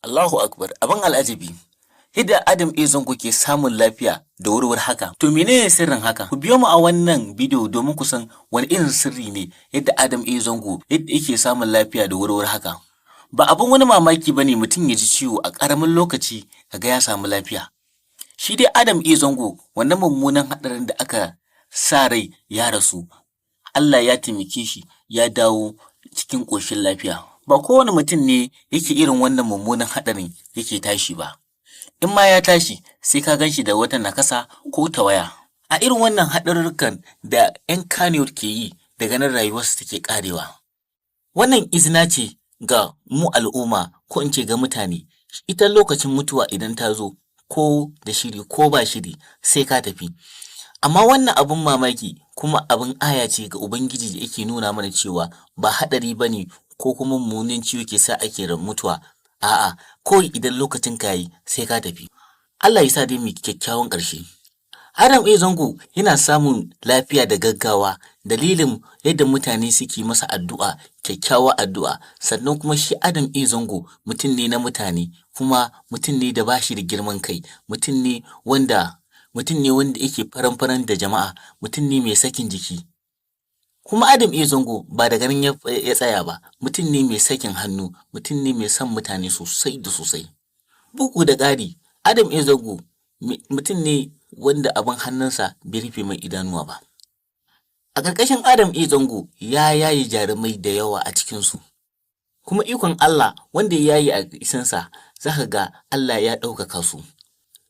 Allahu Akbar, abin al'ajabi. Yadda Adam A. Zango ke samun lafiya da wurwuri haka. To, menene sirrin haka? Ku biyo mu a wannan bidiyo domin ku san wani irin sirri ne yadda Adam A. Zango yadda yake samun lafiya da wurwuri haka. Ba abin wani mamaki bane mutum ya ji ciwo, a ƙaramin lokaci kaga ya samu lafiya. Shi dai Adam A. Zango, wannan mummunan haɗarin da aka sa rai ya rasu, Allah ya taimake shi ya dawo cikin ƙoshin lafiya. Ba kowane mutum ne yake irin wannan mummunan haɗarin yake tashi ba. In ma ya tashi, sai ka gan shi da wata nakasa ko tawaya. A irin wannan haɗarurrukan da 'yan Kannywood ke yi, daga nan rayuwarsu take ƙarewa. Wannan izina ce ga mu al'umma, ko in ce ga mutane, ita lokacin mutuwa idan ta zo, ko da shiri ko ba shiri, sai ka tafi. Amma wannan abin mamaki kuma abin aya ce ga Ubangiji da yake nuna mana cewa ba haɗari ba ne ko kuma mummunan ciwo ke sa ake mutuwa. A'a, kawai idan lokacin ka yayi, sai ka tafi. Allah ya sa dai mu kyakkyawan ƙarshe. Adam A. Zango yana samun lafiya da gaggawa dalilin yadda mutane suke masa addu'a, kyakkyawar addu'a. Sannan kuma shi Adam A. Zango mutum ne na mutane, kuma mutum ne da ba shi da girman kai, mutum ne wanda yake faran-faran da jama'a, mutum ne mai sakin jiki. Kuma Adam A. Zango ba daga nan ya tsaya ba, mutum ne mai sakin hannu, mutum ne mai son mutane sosai da sosai. Bugu da ƙari, Adam A. Zango mutum ne wanda abin hannunsa bai rufe mai idanuwa ba. A ƙarƙashin Adam A. Zango ya yaye jarumai da yawa a cikinsu. Kuma ikon Allah, wanda ya yaye a isansa, za ka ga Allah ya ɗaukaka su.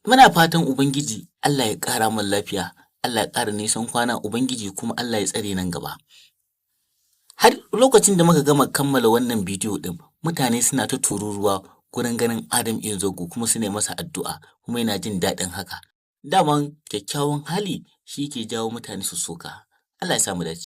Muna fatan Ubangiji Allah ya ƙara min lafiya, Allah ya ƙara nisan kwana, Ubangiji kuma Allah ya tsare nan gaba. Har lokacin da muka gama kammala wannan bidiyo ɗin, mutane suna ta tururuwa gurin ganin Adam A. Zango, kuma suna masa addu'a, kuma yana jin daɗin haka. Daman kyakkyawan hali shi ke jawo mutane su so ka. Allah ya sa mu dace.